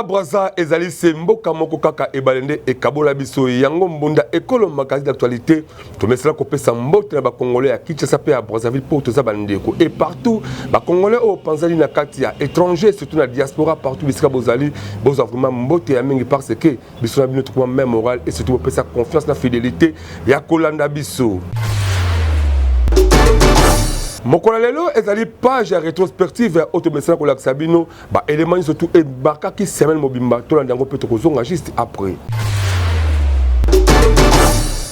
Kinshasa Brazza ezali se mboka moko kaka ebale nde ekabola biso yango mbunda ekolo magazine d'actualité tomesala kopesa mbote na bakongolais ya Kinshasa mpe ya Brazzaville mpo toza bandeko et partout bakongolais oyo panzali na kati ya étranger surtout na diaspora partout bisika bozali bozwa vraiment mbote ya mingi parce que biso na bino tokoma même moral et surtout bopesa confiance na fidélité ya kolanda biso. Mokolo lelo ezali page ya rétrospective ya oyo tomesana kolakisa bino baelema nyonso tu ebakaki semaine mobimba. Tolanda yango mpe tokozonga juste après.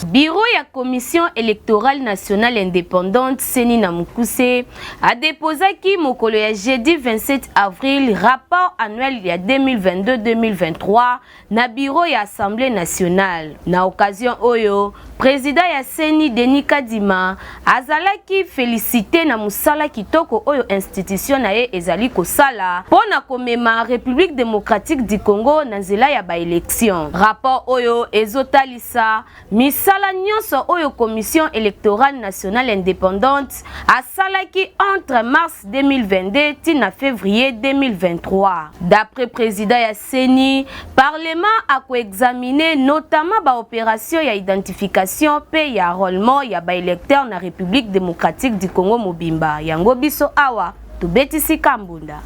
Bureau ya Commission électorale nationale indépendante, CENI na mokuse, adéposaki mokolo ya jeudi 27 avril rapport annuel ya 2022-2023 na bureau ya Assemblée nationale. Na occasion oyo, président ya CENI, Denis Kadima, azalaki félicité na mosala kitoko oyo institution na ye ezali kosala mpo na komema République démocratique du Congo na nzela ya baélection. Rapport oyo ezotalisa misala nyonso oyo Commission électorale nationale indépendante asalaki entre mars 2022 ti na février 2023. D'après président ya CENI, parlement akoexamine notamment baopération ya identification mpe ya enrôlement ya baélecteur na République démocratique du Congo mobimba. Yango biso awa tobetisi kambunda.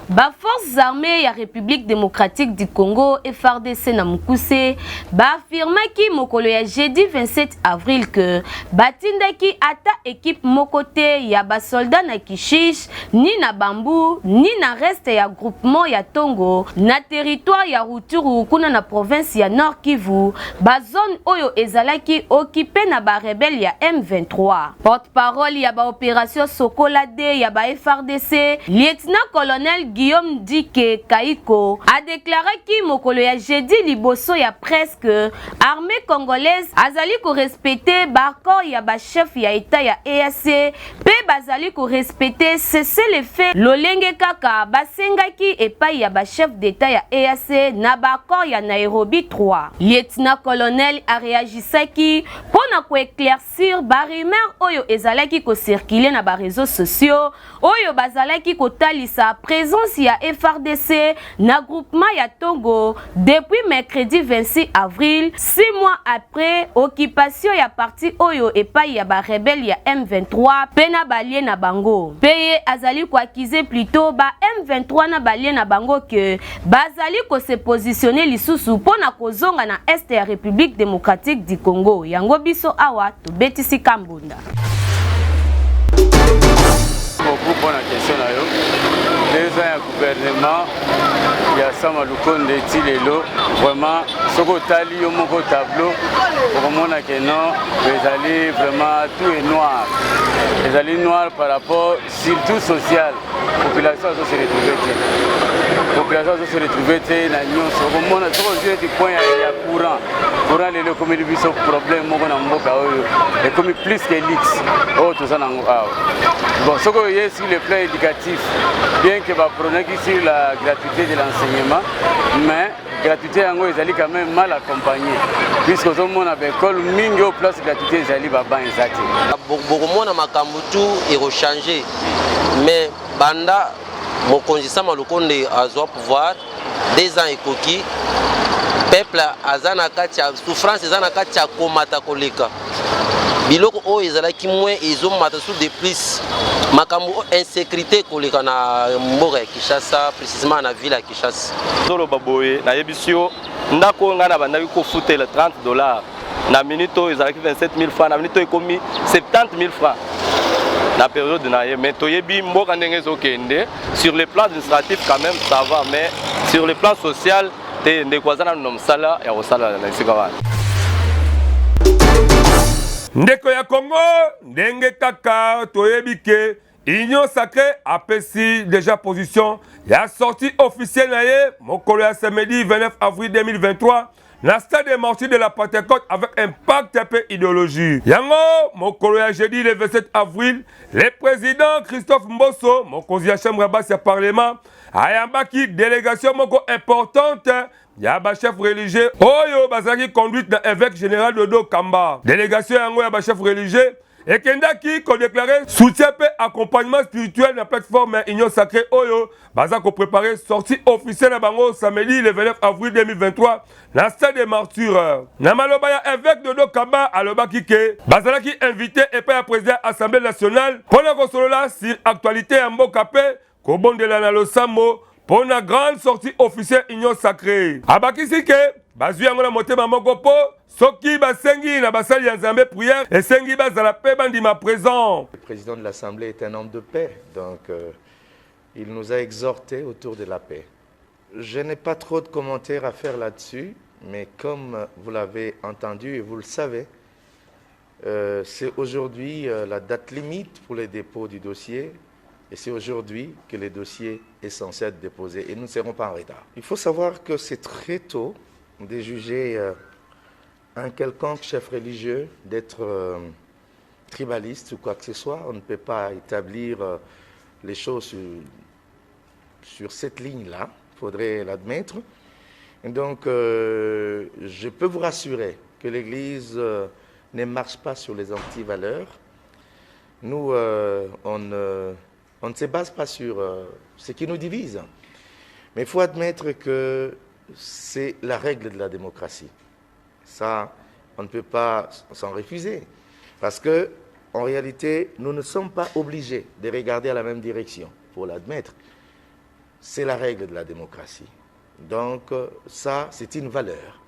Baforces armées ya République démocratique du Congo, FARDC na mokuse, baafirmaki mokolo ya jeudi 27 avril ke batindaki ata équipe moko te ya basoldat na Kishishe, ni na Bambu, ni na reste ya groupement ya Tongo na territoire ya Rutshuru, kuna na province ya Nord Kivu, bazone oyo ezalaki occupé na barebele ya M23. Porte-parole ya baopération Sokola 2 ya ba FARDC, lieutenant colonel Guillaume Dike Kaiko, adeklaraki mokolo ya jeudi liboso ya presse que armée congolaise azali korespecte baaccord ya bachef ya état ya EAC mpe bazali korespecte cessez-le-feu lolenge kaka basengaki epai ya bachef d'état ya EAC na baaccord ya Nairobi 3. Lieutenant colonel areagisaki mpo na koéclaircir barumeur oyo ezalaki kocircule na baréseaux sociaux, oyo bazalaki kotalisa présence ya FARDC na groupement ya Tongo depuis mercredi 26 avril, 6 mois après occupation ya parti oyo epai ya barebele ya M23 mpe na baalliés na bango. Mpe ye azali koaccuser plutôt ba M23 na baalliés na bango ke bazali kose positionner lisusu mpo na kozonga na est ya République démocratique du Congo. Yango biso awa tobetisi kambunda. Beaucoup mpona question na yo. 2 ans ya gouvernement ya Sama Lukonde ti lelo, vraiment soki otali yo moko tableau, okomona ke non, ezali vraiment tout est noir. Ezali noir par rapport surtout social. Population azo se retrouve te, population azo se retrouve te na nyonso. Okomona soki ozwi neti point ya courant, courant lelo ekomeli biso problème moko na mboka oyo, ekomi plus que luxe oyo toza nango awa. Bon, soki oye sur le plan éducatif, bien que baprônaki sur la gratuité de l'enseignement, mais gratuité yango ezali quand même mal accompagné, puisque ozomona baekole mingi oyo place gratuité ezali, baban eza te. Bokomona makambo tu ekochange, mais banda mokonzi Sama Lukonde azwa pouvoir, 2 ans ekoki, peuple aza na kati ya souffrance, eza na kati ya komata koleka. Biloko oyo ezalaki moins ezomata su de plus. Makambo insécurité koleka na mboka ya Kinshasa, précisément na ville ya Kinshasa. Toloba boye, nayebisi yo, ndako oyo ngai na bandaki kofutela 30 $, na minute oyo ezalaki 27 000 francs, na minute oyo ekomi 70 000 francs na période na ye. Mais toyebi mboka ndenge ezokende. Sur le plan administratif, quand même ça va, mais sur le plan social te. Ndeko aza nanu na mosala ya kosala na esika wana. Ndeko ya Congo, ndenge kaka toyebi ke Union sacrée apesi déjà position ya sortie officielle na ye mokolo ya samedi 29 avril 2023 na stade des Martyrs de la Pentecôte avec impact mpe idéologie. Yango mokolo ya jeudi le 27 avril, le président Christophe Mboso, mokonzi ya chambre ya basi ya parlement, ayambaki délégation moko importante ya bachef religieux oyo bazalaki conduite na évêque général Dodo Kamba. Délégation yango ya bachef religieux ekendaki kodeklare soutien mpe accompagnement spirituel na plateforme ya Union Sacrée oyo baza koprepare sortie officielle na bango samedi le 29 avril 2023 na stade de martyrs. Na maloba ya évêque Dodo Kamba, alobaki ke bazalaki invité epai ya président Assemblée nationale mpo na kosolola sur actualité ya mboka mpe kobondela na losambo mpo na grande sortie officielle Union Sacrée. Abakisi ke bazwi yango na motema moko, mpo soki basengi na basali ya Nzambe prière, esengi bazala mpe bandima présent. Le président de l'Assemblée est un homme de paix, donc il nous a exhortés autour de la paix. Je n'ai pas trop de commentaires à faire là-dessus, mais comme vous l'avez entendu et vous le savez, c'est aujourd'hui la date limite pour les dépôts du dossier et c'est aujourd'hui que le dossier est censé être déposé et nous ne serons pas en retard. Il faut savoir que c'est très tôt de juger un quelconque chef religieux d'être tribaliste ou quoi que ce soit. On ne peut pas établir les choses sur cette ligne-là, il faudrait l'admettre. Et donc, je peux vous rassurer que l'Église ne marche pas sur les antivaleurs. Nous, on ne se base pas sur ce qui nous divise. Mais il faut admettre que c'est la règle de la démocratie. Ça, on ne peut pas s'en refuser. Parce que, en réalité, nous ne sommes pas obligés de regarder à la même direction, pour l'admettre. C'est la règle de la démocratie. Donc, ça, c'est une valeur.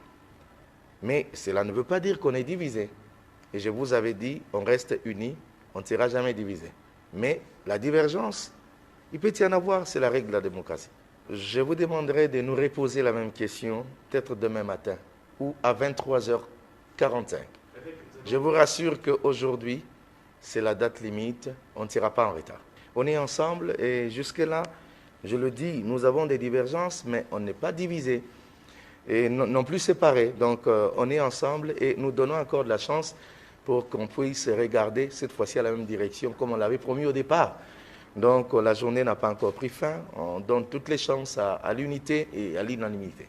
Mais cela ne veut pas dire qu'on est divisé. Et je vous avais dit, on reste unis, on ne sera jamais divisé. Mais la divergence, il peut y en avoir, c'est la règle de la démocratie. Je vous demanderai de nous reposer la même question, peut-être demain matin ou à 23h45. Je vous rassure qu'aujourd'hui, c'est la date limite, on ne sera pas en retard. On est ensemble et jusque-là, je le dis, nous avons des divergences, mais on n'est pas divisés et non plus séparés. Donc on est ensemble et nous donnons encore de la chance pour qu'on puisse regarder cette fois-ci à la même direction comme on l'avait promis au départ. Donc la journée n'a pas encore pris fin. On donne toutes les chances à l'unité et à l'unanimité.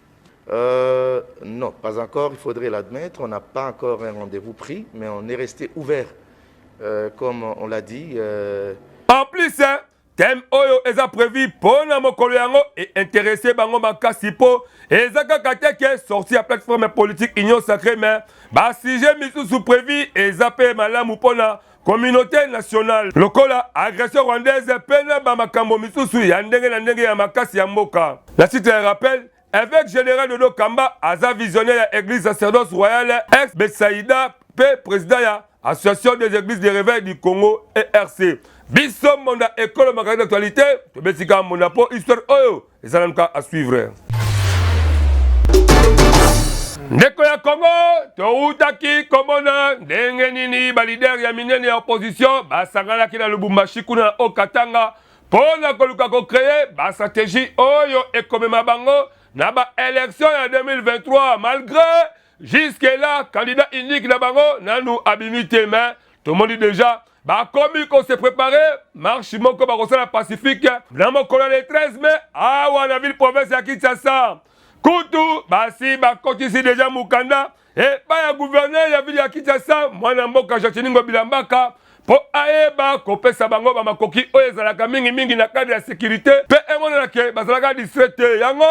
Non, pas encore, il faudrait l'admettre. On n'a pas encore un rendez-vous pris, mais on est resté ouvert, comme on l'a dit. En plus, hein, thème oyo eza prévu mpo na mokolo yango eintéresser bango makasi, mpo eza kaka te ke sortie ya plateforme politique Union Sacrée, mais basujet misusu prévu eza mpe malamu mpona communauté nationale, lokola agression rwandaise mpe na bamakambo misusu ya ndenge na ndenge ya makasi ya mboka. Na titre ya rappel, évêque général Dodo Kamba aza visionnaire ya église Sacerdoce Royale ex Besaïda mpe président ya Association des églises de réveil du Congo, ERC. Biso monda ekolo makambo d'actualité, tobesika monda mpo histoire oyo eza nanuka à suivre. Ndeko ya Congo, toutaki komona ndenge nini baleader ya minene ya opposition basanganaki na Lubumbashi kuna na Okatanga mpo na koluka kocréer bastratégie oyo ekomema bango na baélection ya 2023, malgré jusque là candidat unique na bango nanu abimi te. Mais tomoni déjà bakomi kose préparer marche moko bakosala pacifique na mokolo le 13 mai awa na ville province ya Kinshasa. Kutu basi bakotisi déjà mokanda epai ya gouverneur ya ville ya Kinshasa, mwana mboka Gentiny Ngobila Mbaka, mpo ayeba kopesa bango bamakoki oyo ezalaka mingimingi na cadre ya sécurité mpe emonana ke bazalaka distrait te. Yango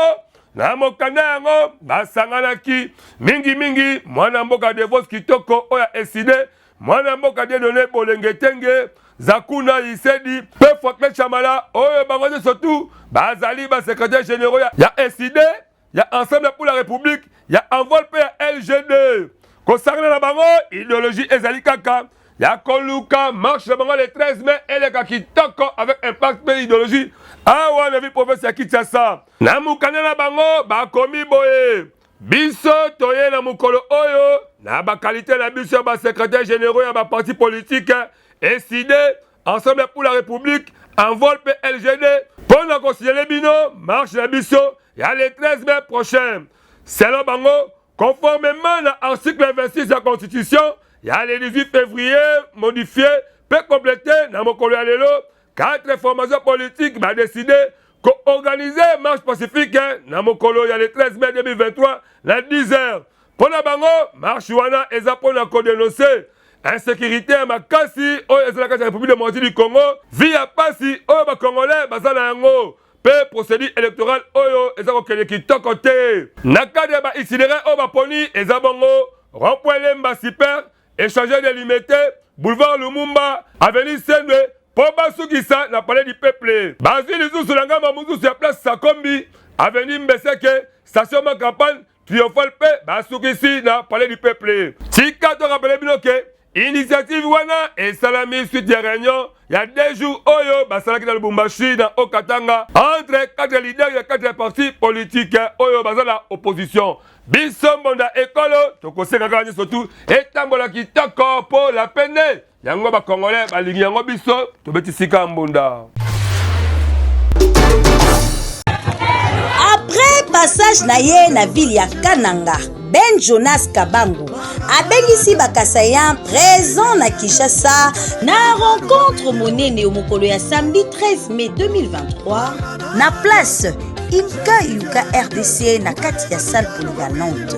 na mokanda yango basanganaki mingimingi mwana mboka Devos Kitoko oyo ya Ecidé, mwana mboka Dieudonné Bolenge Tenge, Zakuna Isedi mpe Franklin Chamala, oyo bango nyonso tu bazali basecrétaire généraux ya Ecidé, ya Ensemble pour la République, ya Envol mpe ya LGD. Kosangana na bango, idéologie ezali kaka ya koluka marche na bango le 13 mai eleka kitoko avec impact mpe idéologie awa na ville province ya Kinshasa. Na mokanda na bango bakomi boye: biso toye na mokolo oyo na baqualité na biso ya basecrétaire généraux ya baparti politique Ecidé, Ensemble pour la République, Envol mpe LGD mpo na kosignaler bino marche na biso ya le 13 mai prochain. Selon bango, conformément na article 26 ya constitution ya le 18 février modifié mpe complété, na mokolo ya lelo, quatre formations politiques badécider koorganiser marche pacifique na mokolo ya le 13 mai 2023 na 10 heures. Mpo na bango, marche wana eza mpo na kodénoncer Insécurité ya makasi oyo ezala kati ya République démocratique du Congo, vie ya pasi oyo ba Congolais baza na yango mpe procédure électorale oyo eza kokende kitoko te. Na cadre ya ba itinéraire oyo baponi eza bongo rond-point Lemba Super, échangeur de Limete, boulevard Lumumba, avenue Sendwe mpo basukisa na palais du peuple. Bazwi lisusu na ngambo mosusu ya place Sakombi, avenue Mbeseke, station Ma Campagne, Triomphal mpe basukisi na palais du peuple. Tika to rappeler bino ke initiative wana esalami suite ya réunion ya deux jours oyo basalaki na Lubumbashi na Haut-Katanga entre quatre leaders ya quatre partis politiques oyo baza na opposition. Biso mbonda ekolo tokosenga kaka nyonso tu etambola kitoko mpo la pene Yango ba congolais balingi yango biso tobeti sika mbunda. Après passage na ye na ville ya Kananga, Ben Jonas Kabangu abengisi ba Kasaïens présents na Kinshasa na rencontre monene mokolo ya samedi 13 mai 2023 na place Inka Yuka RDC na kati ya salle polyvalente.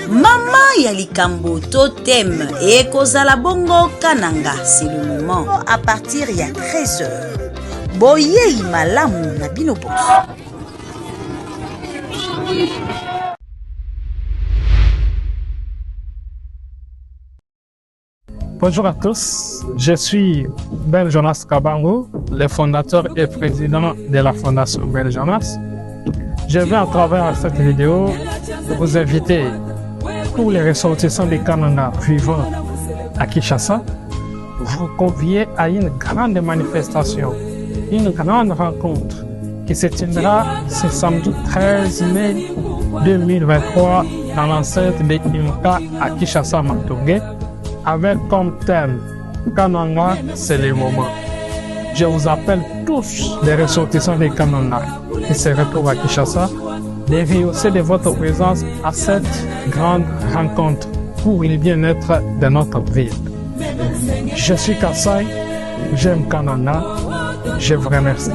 Mama ya likambo to thème ekozala bongo Kananga c'est le moment à partir ya 13h. Boyei malamu na bino bonso. Bonjour à tous, je suis Ben Jonas Kabango, le fondateur et président de la fondation Ben Jonas. Je vais à travers cette vidéo vous inviter tous les ressortissants des Kananga vivant à Kinshasa, vous convier à une grande manifestation, une grande rencontre qui se tiendra ce samedi 13 mai 2023 dans l'enceinte de Imka à Kinshasa Matonge avec comme thème Kananga, c'est le moment. Je vous appelle tous les ressortissants de Kananga qui se retrouvent à Kinshasa de rehausser de votre présence à cette grande rencontre pour le bien-être de notre ville. Je suis Kasai, j'aime Kananga, je vous remercie.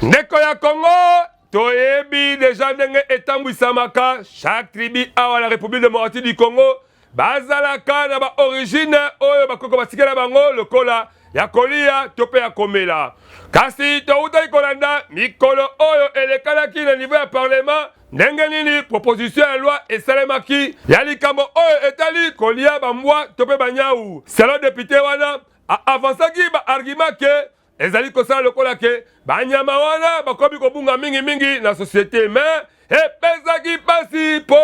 Ndeko ya Congo, toyebi deja ndenge etambwisamaka chaque tribu awa na République démocratique du Congo bazalaka na ba origine oyo bakoko batikela bango lokola ya kolia to mpe ya komela. Kasi toutaki kolanda mikolo oyo elekanaki na niveau ya parlement ndenge nini proposition ya loi esalemaki ya likambo oyo etali kolia bambwa to mpe banyau. Selon depute wana a avansaki ba argument ke ezali kosala lokola ke banyama wana bakomi kobunga mingimingi na societe, mais epesaki mpasi mpo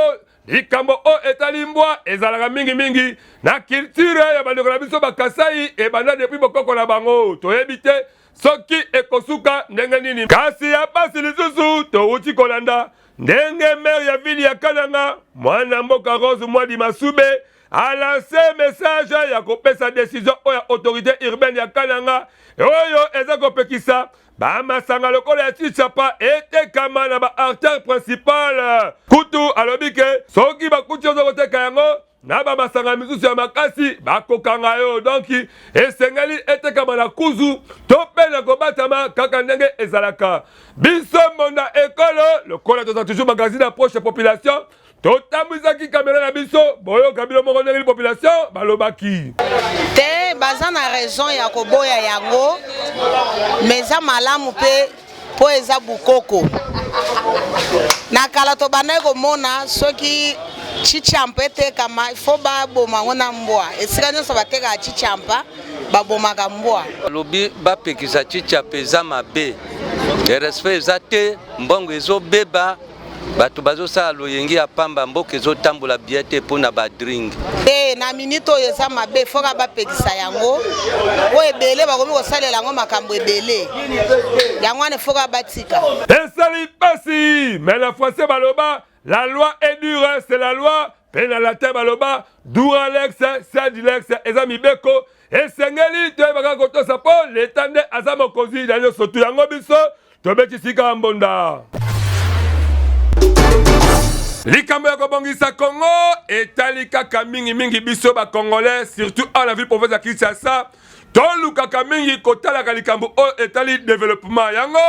likambo oyo etali mbwa ezalaka mingimingi na culture ya bandeko na biso bakasai ebanda depuis bokoko na bango. Toyebi te soki ekosuka ndenge nini. Kasi ya mpasi lisusu, towuti kolanda ndenge maire ya ville ya Kananga mwana mboka Rose Mwadi Masube a lance message ya kopesa decision oyo ya autorité urbaine ya Kananga oyo eza kopekisa bamasanga lokola ya Tshitshapa etekama na ba artère principale. Kutu alobi ke soki bakuti ozo koteka yango na bamasanga misusu ya makasi bakokanga yo, donc esengeli etekama na kuzu to mpe na kobatama kaka ndenge ezalaka. Biso mbonda ekolo lokola toza toujours magazine approche population Totambwisaki kamera na biso, boyoka bino moko ndenge population balobaki. Te baza na raison ya koboya yango, mais eza malamu mpe mpo eza bukoko. Na kala tobandaki komona soki chichampa etekama ifo baboma yango na mbwa. Esika nyonso batekaka chichampa babomaka mbwa. Balobi bapekisa chichampa eza mabe, respect eza te, mbongo ezobeba. Bato bazosala loyenge ya pamba, mboka ezotambola bien te mpo na ba drink. Te na minute oyo eza mabe foka bapekisa yango po ebele bakomi kosalela yango makambo ebele yango wana foka batika. Esali pasi mais na français baloba la loi est dure c'est la loi mpe na latin baloba dura lex sed lex eza mibeko esengeli toyebaka kotosa mpo leta nde aza mokonzi na nyonso tu yango biso Tobeti sika mbonda. Likambo ya kobongisa Congo etali kaka mingi mingi biso ba Congolais, surtout awa na ville province ya Kinshasa, tolukaka mingi kotalaka likambo oyo etali developpement. Yango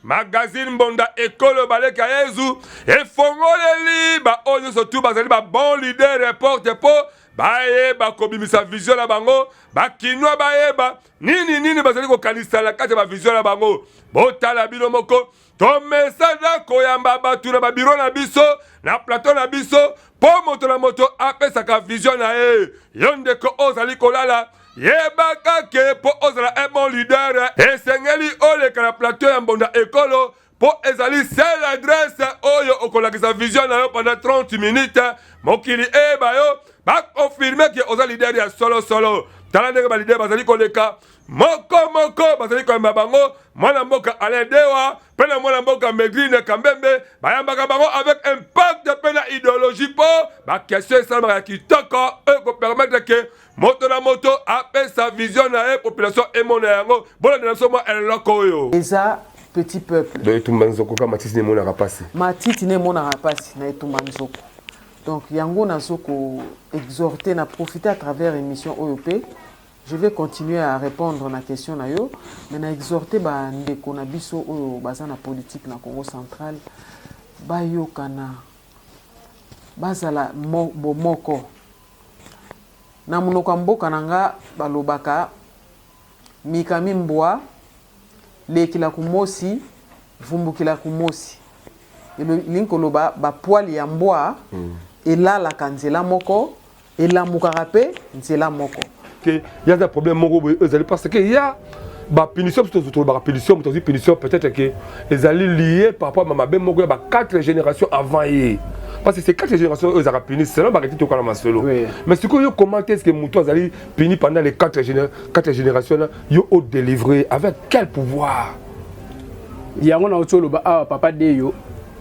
Magazine Mbonda Ekolo Baleki ya Yezu efongoleli baoyo nyonso tu bazali ba bon leader porte mpo bayeba kobimisa vision na bango, bakinois bayeba nini nini bazali kokanisa na kati ya bavision na bango. Botala bino moko, tomesana koyamba bato na babiro na biso na plateau na biso mpo moto na moto apesaka vision na ye. Yo ndeko ozali kolala, yebaka ke mpo ozala un bon leader esengeli oleka na plateau ya Mbonda Ekolo mpo ezali seule adresse oyo okolakisa vision na yo pendant 30 minutes, mokili eyeba yo, bakonfirme ke oza leader ya solosolo. Tala ndenge balider bazali koleka moko moko, bazali koyamba bango mwana mboka Alain Dewa mpe na mwana mboka Megrine Kambembe, bayambaka bango avec impact mpe na idéologie mpo baquestion esalamaka ya kitoko oyo ekopermettre ke moto na moto apesa vision na ye, population emona yango. Bolandela biso mwa eloko oyo. Eza petit peuple. Donc etumba nzoko ka matiti ne emonaka pasi. Matiti ne emonaka pasi na etumba nzoko. Donc yango nazo ko exhorter na profiter à travers émission oyo pe je vais continuer à répondre na question na yo, mais na exhorter ba ndeko na biso oyo baza na politique na Congo central bayokana, bazala bomoko. Na monoko ya mboka na nga balobaka mika mi mbwa lekila ku mosi vumbukila ku mosi, elingi koloba ba poils ya mbwa elalaka nzela moko elamukaka pe nzela moko. Ke ya za problème moko boye ezali parce que ya ba punition, biso tolobaka punition, moto azwi punition peut-être que ezali lié par rapport à mabe moko ya ba 4 générations avant ye, parce que c'est 4 générations oyo ezalaka puni selon baketi tokala masolo. Mais sikoyo yo, comment est-ce que moto azali puni pendant les 4 quatre générations na yo odélivrer avec quel pouvoir? Yango nauti oloba awa, papa Deyo,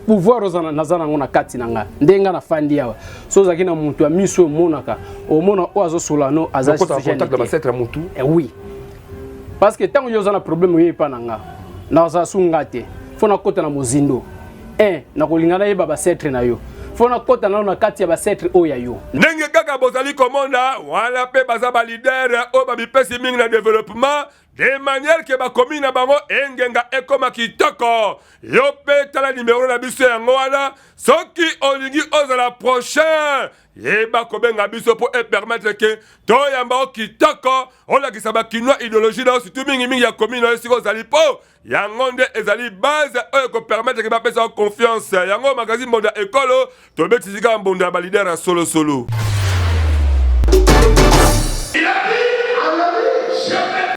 pouvoir oza naza nango na kati na nga, ndenge nga nafandi awa. So ozalaki na moto ya miso omonaka, omona oyo azosola no aza contact na basetre ya motu. Eh, oui, parce que ntango yo oza na problème, oye epa na nga, nazala su nga te, fo nakota na mozindo un nakolinga nayeba basetre na yo, fo nakota nano na kati ya basetre oyo ya yo. Ndenge kaka bozali komona wana mpe baza balider oyo bamipesi mingi na développement de manière ke bakomi na bango engenga ekoma kitoko. Yo mpe tala nimero na biso yango wana, soki olingi ozala prochain, yeba kobenga biso mpo epermettre ke toyamba o kitoko, olakisa bakinois idéologie na yo, surtout mingimingi ya commune na yo esika ozali, mpo yango nde ezali base oyo ekopermettre ke bapesa yo confiance. Yango magazine Mbonda Ekolo tobetisi kaka mbonda ya balider ya solosolo.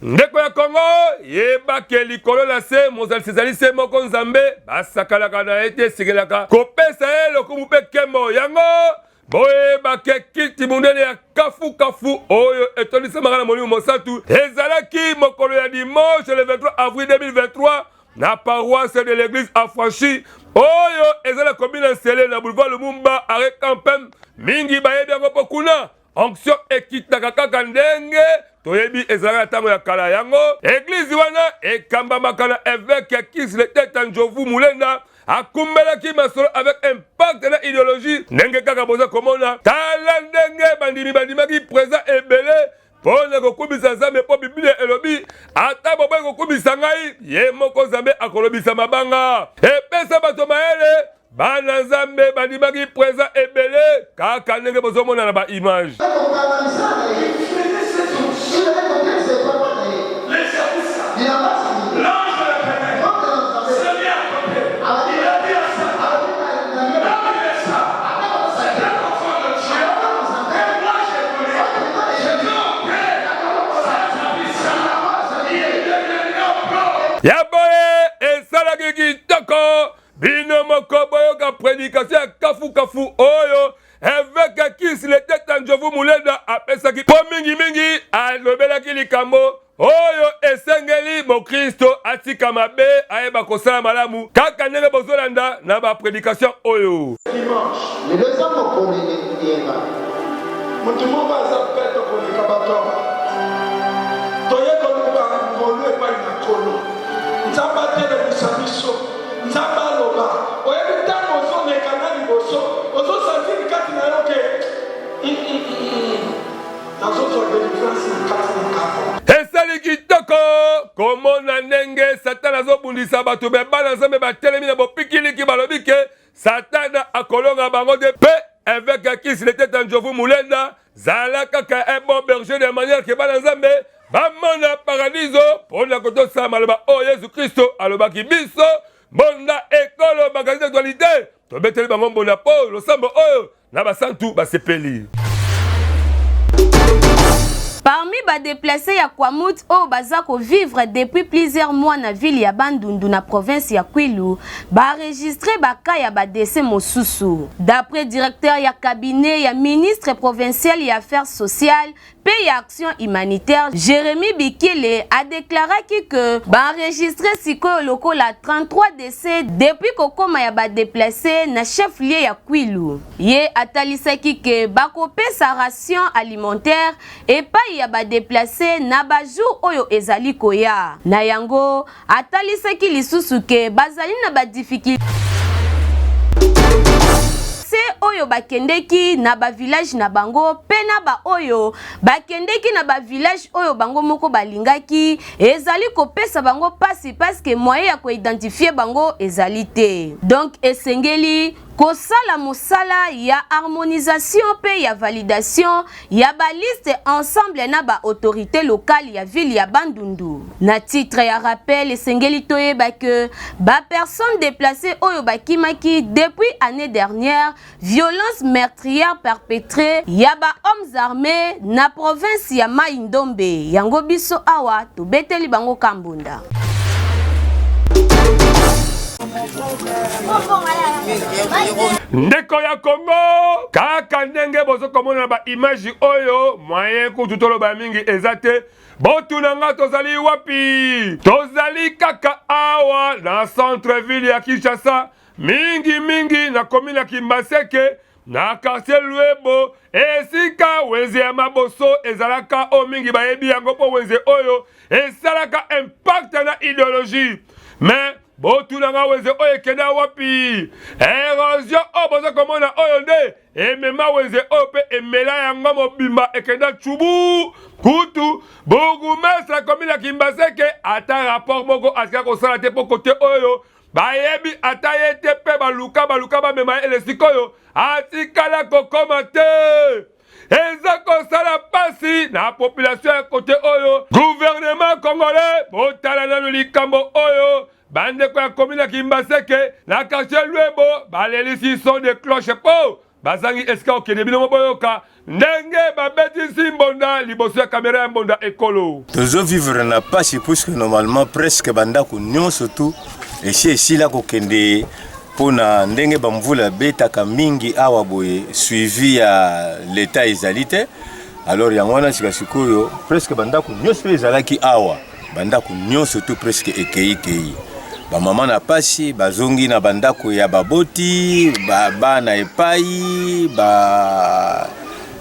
Ndeko ya Kongo, yeba ke likolo na se mozalisi ezali se moko Nzambe, basakalaka na ye te, esengelaka kopesa ye lokumu mpe nkembo. Yango boyeba ke kiti monene ya kafukafu oyo etondisamaka na Molimo Mosantu ezalaki mokolo ya dimanche le 23 avril 2023 na paroisse de l'Église Affranchie oyo eza na commune ya Nsele na boulevard Lumumba arrêt Campem. Mingi bayebi yango mpo kuna onction ekitaka kaka ndenge toyebi ezalaka na ntango ya kala. Yango eglize wana ekambamaka na évêque ya Kisle Teta Njovu Mulenda, akumbelaki masolo avec impact na idéologie. Ndenge kaka boza komona, tala ndenge bandimi bandimaki présent ebele mpo na kokumisa Nzambe, mpo Biblia elobi ata boboyi kokumisa ngai, ye moko Nzambe akolobisa mabanga. Epesa bato mayele, bana Nzambe bandimaki présent ebele kaka ndenge bozomona na baimage. Ya boye esalaki kitoko, bino moko boyoka prédication ya kafukafu oyo évêque Kisle Teta Njovu Mulenda apesaki, mpo mingimingi alobelaki likambo oyo esengeli mokristo atika mabe, ayeba kosala malamu, kaka ndenge bozolanda na baprédication oyo. Dimanche. Lelo eza mokolo eyenga. Moto moko aza peto koleka bato awa. Toye koluka ngolu epai na Nkolo. Nzambe atelemisa biso. Nzambe aloba. Oyebi ntango ozoleka na liboso, ozosentir kati na yo ke nazozwa delivrance na kati na ngambo. Esali kitoko. Komona ndenge Satana azobundisa bato me bana Nzambe batelemi na bopikiliki, balobi ke Satana akolonga bango te. Mpe évêque ya Kisi Leteta Njovu Mulenda, zala kaka un bon berger de manière ke bana Nzambe bamona paradiso mpo na kotosa maloba oyo Yesu Kristo alobaki biso. Mbonda ekolo magazine d'actualité tobeteli bango mbonda mpo losambo oyo na basantu basepeli. Parmi ba déplacés ya Kwamouth oyo baza ko vivre depuis plusieurs mois na ville ya Bandundu na province ya Kwilu, ba enregistrer ba cas ya ba décès mosusu. D'après directeur ya cabinet ya ministre provincial ya affaires sociales mpe ya action humanitaire Jeremie Bikele adeklaraki que ba enregistre sikoyo lokola 33 décès depuis kokoma ya ba déplacés na chef-lieu ya Kwilu. Ye atalisaki ke bakopesa ration alimentaire epai ya ba déplacés na ba jours oyo ezali koya. Na yango, Atalisaki lisusu ke bazali na ba difficultes oyo bakendeki na ba village na bango pe na ba oyo bakendeki na ba village oyo bango moko balingaki, ezali kopesa bango pasi parce que moyen ya ko identifier bango ezali te. Donc esengeli kosala mosala ya harmonisation pe ya validation ya ba liste ensemble na ba autorites locales ya ville ya Bandundu. Na titre ya rappel, esengeli toyeba que ba personnes deplacees oyo bakimaki depuis annee dernière violence meurtrière perpetree ya ba hommes armes na province ya Maï-Ndombe, yango biso awa tobeteli bango kambunda. Ndeko ya Congo, kaka ndenge bozo komona na ba image oyo, moyen kutu toloba mingi eza te. Botuna nga tozali wapi? Tozali kaka awa na centre ville ya Kinshasa, mingi mingi na commune ya Kimbaseke na quartier Luebo, esika wenze ya maboso ezalaka oyo mingi bayebi yango mpo wenze oyo esalaka impact na ideologie. Mais botuna nga wenze oyo ekenda wapi? Erosion oyo boza komona oyo nde emema wenze oyo mpe emela yango mobimba ekenda tchubu. Kutu bourgmestre akomi na Kimbaseke ata rapport moko atika kosala te mpo kote oyo bayebi ata ye te mpe baluka baluka bamema ye ele sikoyo atikala kokoma te. Eza kosala pasi na population ya kote oyo. Gouvernement congolais botala nanu likambo oyo. Bandeko ya commune ya Kimbaseke na quartier Luebo balelisi son de cloche po bazangi esika kokende. Bino boyoka ndenge babetisi mbonda liboso ya kamera ya mbonda ekolo. Tozo vivre na pasi puisque normalement presque bandako nyonso tu esi esila kokende mpo na ndenge bamvula ebetaka mingi awa boye, suivi ya leta ezali te. Alors yango wana sika sikoyo presque bandako nyonso ezalaki awa, bandako nyonso tu presque ekei kei. Bamama na pasi bazongi na bandako ya baboti, ba bana epai, ba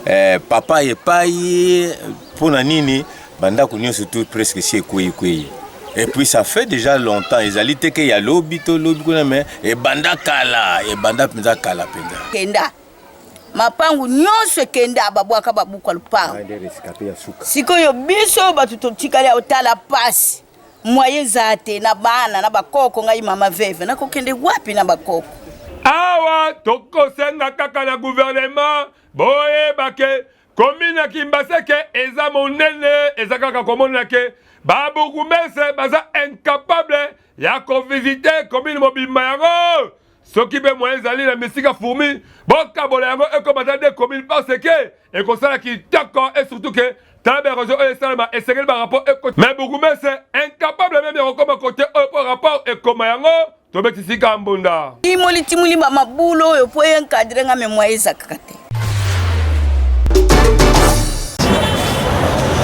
eh, papa epai. Mpo na nini bandako nyonso tu presque si ekwei kwei? Et puis ça fait déjà longtemps, ezali te ke ya lobi to lobi kuna, mais ebanda kala, ebanda mpenza kala mpenza. Kenda mapangu nyonso ekenda, babwaka babuka lupangu. Sikoyo biso bato totikali otala pasi, moyen eza te na bana na bakoko. Ngai mama veve, nakokende wapi na bakoko? Awa tokosenga kaka na gouvernement, boyeba ke commune ya Kimbaseke eza monene, eza kaka komona ke ba bourgmestre baza incapable ya kovisite commune mobimba yango. Soki mpe moyen ezali na misika fourmi, bokabola yango ekoma ata de commune parce que ekosala kitoko. Et surtout ke tala ba erosion oyo esalema, esengeli ba rapport ekota, mais bourgmestre incapable meme ya kokoma kote oyo mpo rapport ekoma yango. Tobetisika mbonda timoli timoli ba mabulu oyo mpo encadre nga, me moyen ezakaka te.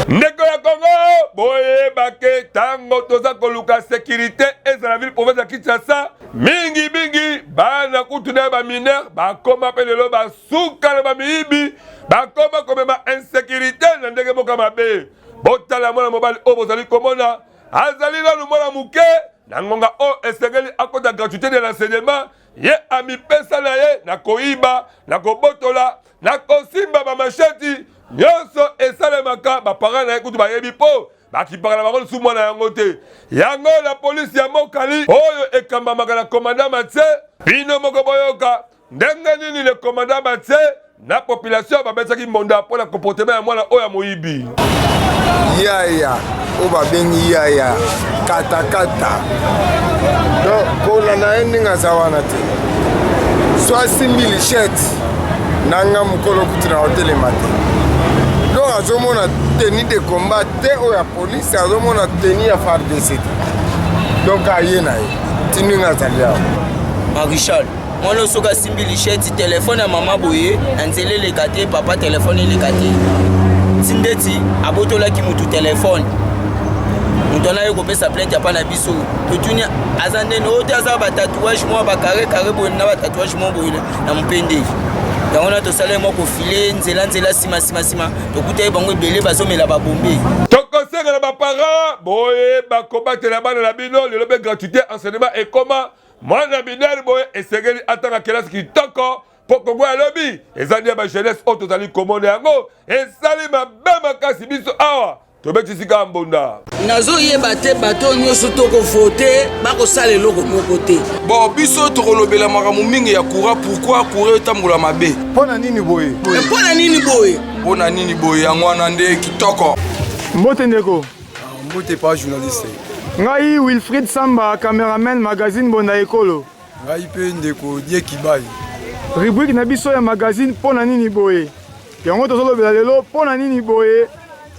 Ndeko ya Congo, boyeba ke ntango toza koluka sécurité ezala ville province ya Kinshasa, mingi mingi bana kutu na ba mineur bakoma mpe lelo basuka na bamiyibi, bakoma komema insécurité na ndenge moko mabe. Botala mwana mobali oyo bozali komona, azali nanu mwana moke, na ngonga oyo esengeli akota gratuité de l'enseignement, ye amipesa na ye na koyiba, na kobotola, na kosimba bamasheti nyonso esalemaka. Baparent na ye kutu bayebi mpo. Bakipaka na bango lisusu mwana yango te. Yango la polisi ya Mokali oyo ekambamaka na commandant Mathieu, bino moko boyoka ndenge nini le commandant Mathieu na population babetaki mbonda mpo na comportement ya mwana oyo ya moyibi. Yaya oyo babengi yaya katakata donc kolanda ye ndenge aza wana te so asimbi lichette na nga mokolo kutu na kotelema te donc azomona tenue de combat te oyo ya polise azomona tenue ya fardc te donc aye na ye ti ndenge azali awa. Marichal mwana oyo soki asimbi lichette telefone ya mama boye na nzela eleka te papa telefone eleka te ti ndeti abotolaki motu telefone moto wana aye kopesa plainte apa na biso totuni aza ndeni oyo te aza batatouage mwa bakare kare boye na batatouage mwa boye na mopende yango wana tosala mwa kofile nzela nzela nsima nsima nsima tokutaki bango ebele bazomela babombe. Tokosenga na baparent boyeba kobatela bana na bino lelo mpe gratuité enseignement ekoma mwana minere boye esengeli atanga kelasi kitoko mpo kongo ya lobi eza nde ya bajeunesse oyo tozali komona yango esali mabe makasi biso awa tobetisi kaka mbonda. Nazoyeba te bato oyo nyonso tokovote bakosala eloko moko te. Bon, biso tokolobela makambo mingi ya courant, pourquoi courant etambola mabe? Mpo na nini boye? Mpo na nini boye? Mpo na nini boye? Yango wana nde kitoko. Mbote ndeko. Mbote pa journaliste. Ngai Wilfried Samba, cameraman magazine Bonda Ekolo. Ngai mpe ndeko Die Kibai. Rubrique na biso ya magazine mpo na nini boye? Yango tozolobela lelo mpo na nini boye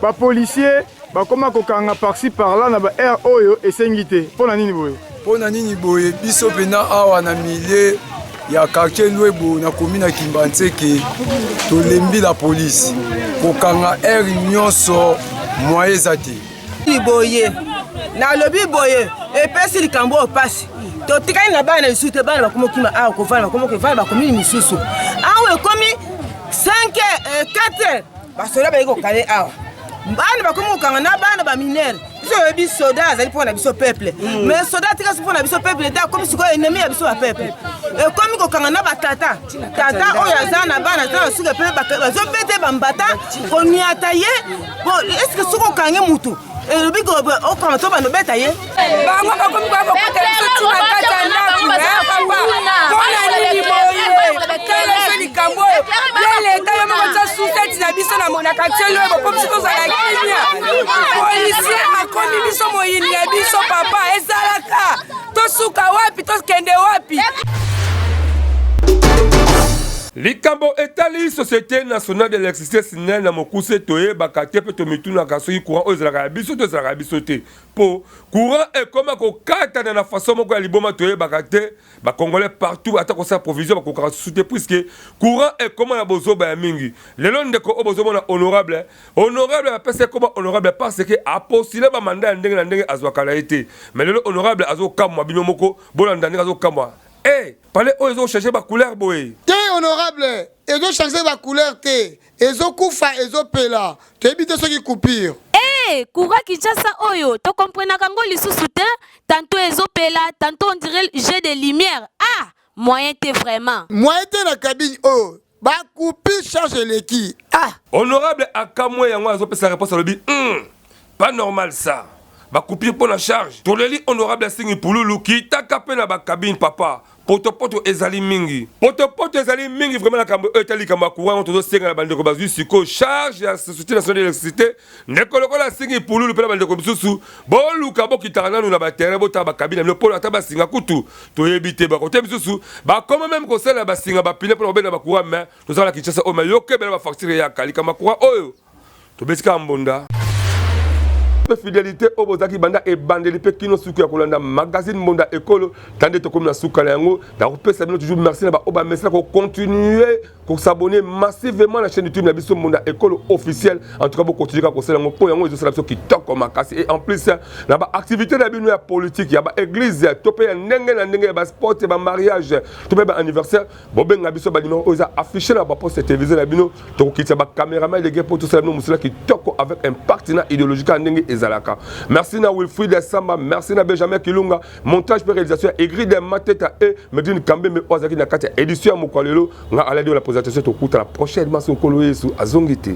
ba policiers bakoma kokanga par-ci par-là na ba heure oyo esengi te mpo na nini boye? Mpo na nini boye biso mpena awa na milieu ya quartier Luebo na commune ya Kimbanseke tolembi la police kokanga heure nyonso moyen eza te. Boye nalobi boye epesi likambo oyo mpasi totikali na bana lisusu te bana bakomi okima awa kovanda bakomi kovanda bakomini misusu awa ekomi 5 4 heures basoda bayi kokale awa bana bakomi kokanga na bana baminere biso oyebi soda azali mpo na biso peuple mm. mais soda atika so mpo na biso peuple te akomi sikoyo ennemi ya biso bapeuple ekomi kokanga na batata tata oyo aza na bana aza na suka mpe bazobete bambata koniata ye po eske soki okangi mutu elobi okanga to bando beta ye bango bakomi koya kokota biso ti na kati ya ndako papa mpona nini boye tala biso likambo oyo ye leta yo moko tia suseti na biso na quartier loyebo mpo biso tozala kimia policier akomi biso moyini na biso papa ezalaka tosuka wapi tokende wapi Likambo etali Societe nationale d'electricite, SNEL, na mokuse, toyebaka te mpe tomitunaka soki courant oyo ezalaka ya biso to ezalaka ya biso te mpo courant ekoma kokatana na façon moko ya liboma toyebaka te. Ba congolais partout ata kosala provision bakokaka susu te puisque courant ekoma na bozoba ya mingi. Lelo ndeko oyo bozomona honorable, honorable bapesa ye kombo honorable parce que a postule ba mandat ya ndenge na ndenge azwaka na ye te mais lelo honorable azokamwa bino moko bolanda ndenge azokamwa. Eh palais oyo ezo changer ba couleur boye. Te honorable ezo changer ba couleur te ezo kufa ezo pela toyebi te soki coupure. Eh courant Kinshasa oyo to comprenaka ngo lisusu te tantot ezo pela tantot on dirait jeu de lumière ah moyen te vraiment. Moyen te na cabine oyo Ba coupure charge eleki ah. Honorable akamwe yango azopesa réponse alobi hum, pas normal ça ba coupure mpo na charge toleli honorable asengi pululu kitaka mpe na ba cabine papa potopoto ezali mingi potopoto ezali mingi vraiment likambo oyo etali likambo ya courant yango tozosenga na bandeko bazwi sikoyo charge ya société nationale d'électricité ndeko lokola asengi pululu mpe na bandeko misusu boluka bokitaka nanu na baterrain botala bakabine na bino mpo ata basinga kutu toyebi te bakote misusu bakoma meme kosalela basinga bapine mpona kobenda bacourant mais tozala na kinshasa oyo mayokebela bafacture eyaka likambo ya courant oyo tobeti kaka mbonda mpe fidelité oyo bozalaki banda ebandeli mpe kino suku ya kolanda magazine mbonda ekolo tande tokomi na suka na yango nakopesa bino toujours merci na baoyo bamesana kocontinue kosabonner massivement na chaîne youtube na biso mbonda ekolo officiel en tout cas bokontinue kaka kosala yango mpo yango ezosala biso kitoko makasi et en plus na baactivité na bino ya politique ya baeglise to mpe ya ndenge na ndenge ya basport ya bamariage to mpe baanniversaire bobenga biso banimero oyo eza affiche na baposte ya téléviseur na bino tokokitisa bacameraman de guerre mpo tosala bino mosala kitoko avec impact na idéologie kaka ndenge ezalaka merci na wilfried samba merci na benjamin kilunga Montage pe réalisation ya Aigri de Mateta et Medine Kambembe oyo azalaki na kati ya édition ya mokolo lelo nga aladi la présentation tokutana prochainement soki Nkolo Yesu azongi te.